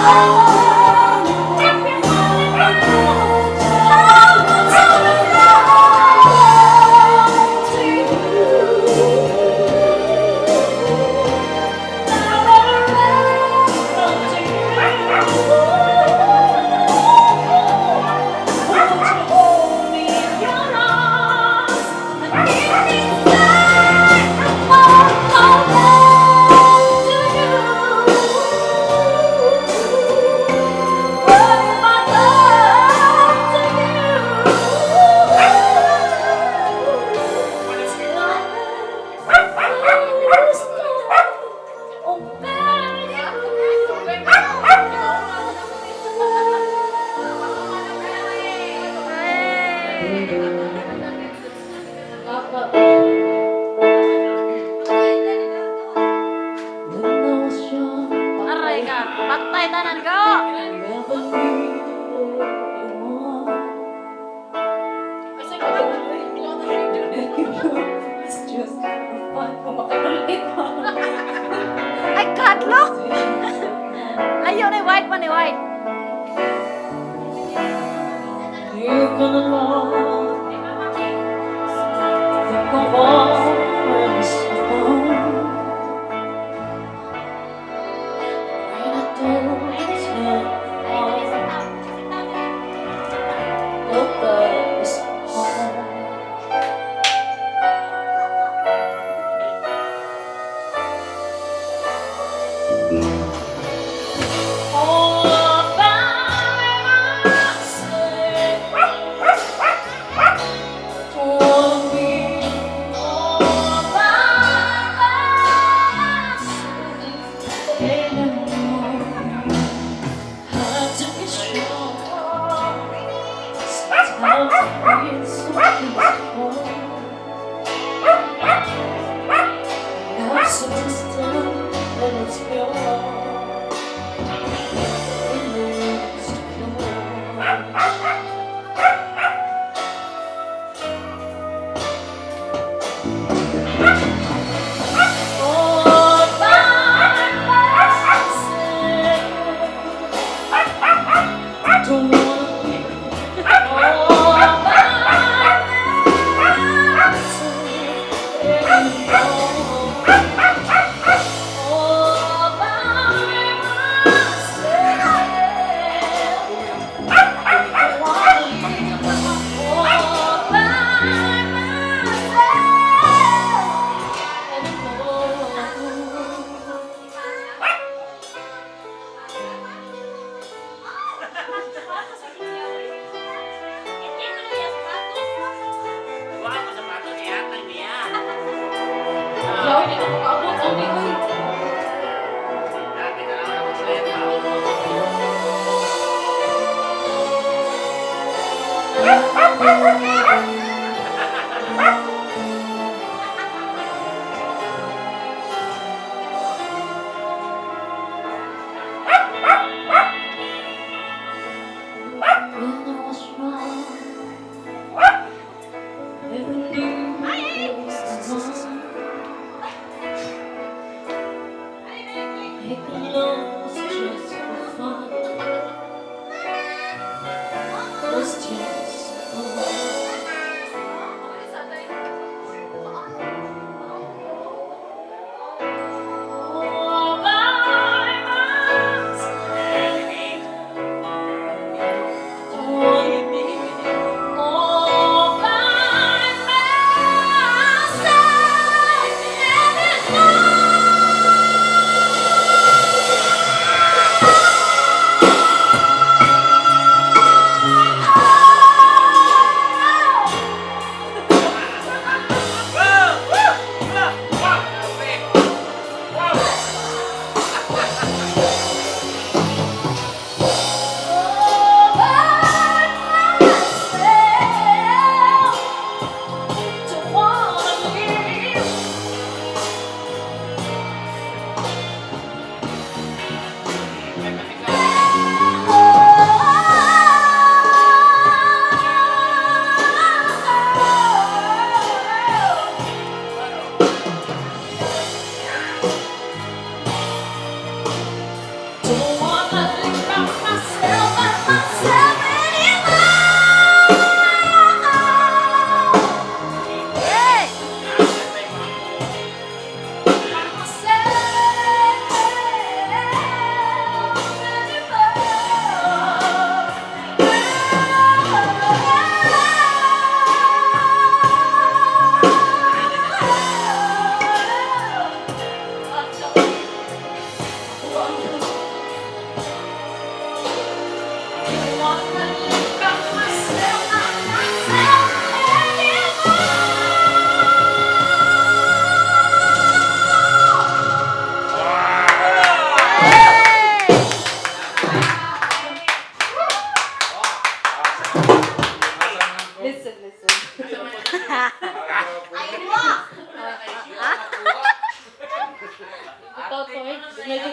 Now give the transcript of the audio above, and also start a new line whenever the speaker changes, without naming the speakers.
If you wanna know how much I belong to you, I better run to you. Won't you hold me in your arms and give me all my love to you? Give my love to you. Till I lose oh, marry you. When I was young,
Aray ka. Patay tanan ko.
never knew what you want. It's just for fun. Kung makanulit pa.
Ay, kadlok! Layo ni white man ni white.
You're gonna love, think of all friends alone. When I don't turn on, nobody's home. All by myself. Wanna be all by myself anymore. Had to be sure. Sometimes it feels so peaceful. Love's so distant and it's pure. It moves too close. All by myself. Don't wanna be all by myself anymore. All by myself. Wanna be all by myself anymore. Yaw, hindi na makaabot ang uy. When I was young, never knew it was the one. Making love was just for fun. Was just for fun. All by myself. Don't wanna be all by myself anymore. Listen, listen.
Ay mo!
Ito, to, eh. Medyo